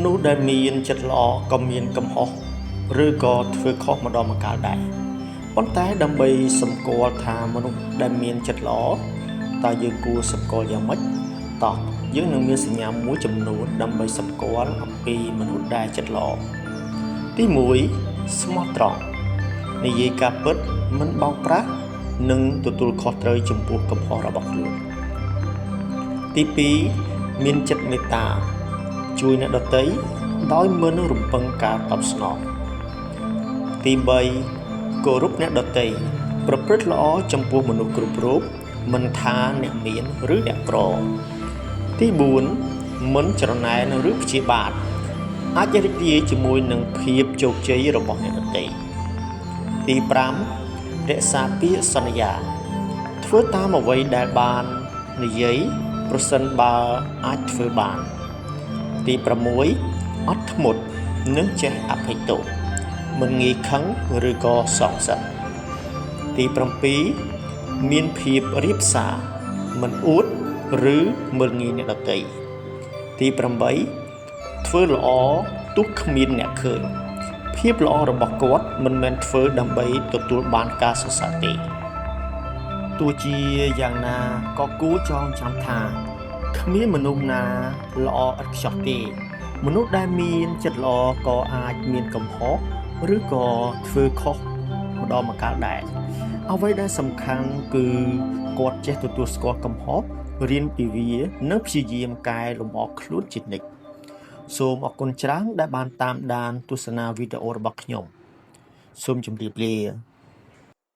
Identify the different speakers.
Speaker 1: មនុស្សដែលមានចិត្តល្អក៏មានកំហុសឬក៏ធ្វើខុសម្ដងម្កាលដែរប៉ុន្តែដើម្បីសម្គាល់ថាមនុស្សដែលមានចិត្តល្អតើយើងគួរសម្គាល់យ៉ាងម៉េចតោះយើងនឹងមានសញ្ញាមួយចំនួនដើម្បីសម្គាល់អំពីមនុស្សដែលចិត្តល្អទី1ស្មោះត្រង់និយាយការពិតមិនបោកប្រាស់និងទទួលខុសត្រូវចំពោះកំហុសរបស់ខ្លួនទី2មានចិត្តមេត្តាជួយអ្នកដទៃដោយមិនរំពឹងការតបស្នងទី3គោរពអ្នកដទៃប្រព្រឹត្តល្អចំពោះមនុស្សគ្រប់រូបមិនថាអ្នកមានឬអ្នកក្រទី4មិនច្រណែនឬព្យាបាទអាចរីករាយជាមួយនឹងភាពជោគជ័យរបស់អ្នកដទៃទី5រក្សាពាក្យសន្យាធ្វើតាមអ្វីដែលបាននិយាយប្រសិនបើអាចធ្វើបានទី6អត់ធ្មត់និងចេះអភ័យទោសមិនងាយខឹងឬក៏សងសឹកទី7មានភាពរាបសារមិនអួតឬមើលងាយអ្នកដទៃទី8ធ្វើល្អទោះគ្មានអ្នកឃើញភាពល្អរបស់គាត់មិនមែនធ្វើដើម្បីទទួលបានការសរសើរទេទោះជាយ៉ាងណាក៏គួរចងចាំថាគ្មានមនុស្សណាល្អឥតខ្ចោះទេមនុស្សដែលមានចិត្តល្អក៏អាចមានកំហុសឬក៏ធ្វើខុសម្ដងម្កាលដែរអ្វីដែលសំខាន់គឺគាត់ចេះទទួលស្គាល់កំហុសរៀនពីវានិងព្យាយាមកែលម្អខ្លួនជានិច្ចសូមអរគុណច្រើនដែលបានតាមដានទស្សនាវីដេអូរបស់ខ្ញុំសូមជម្រាបលា។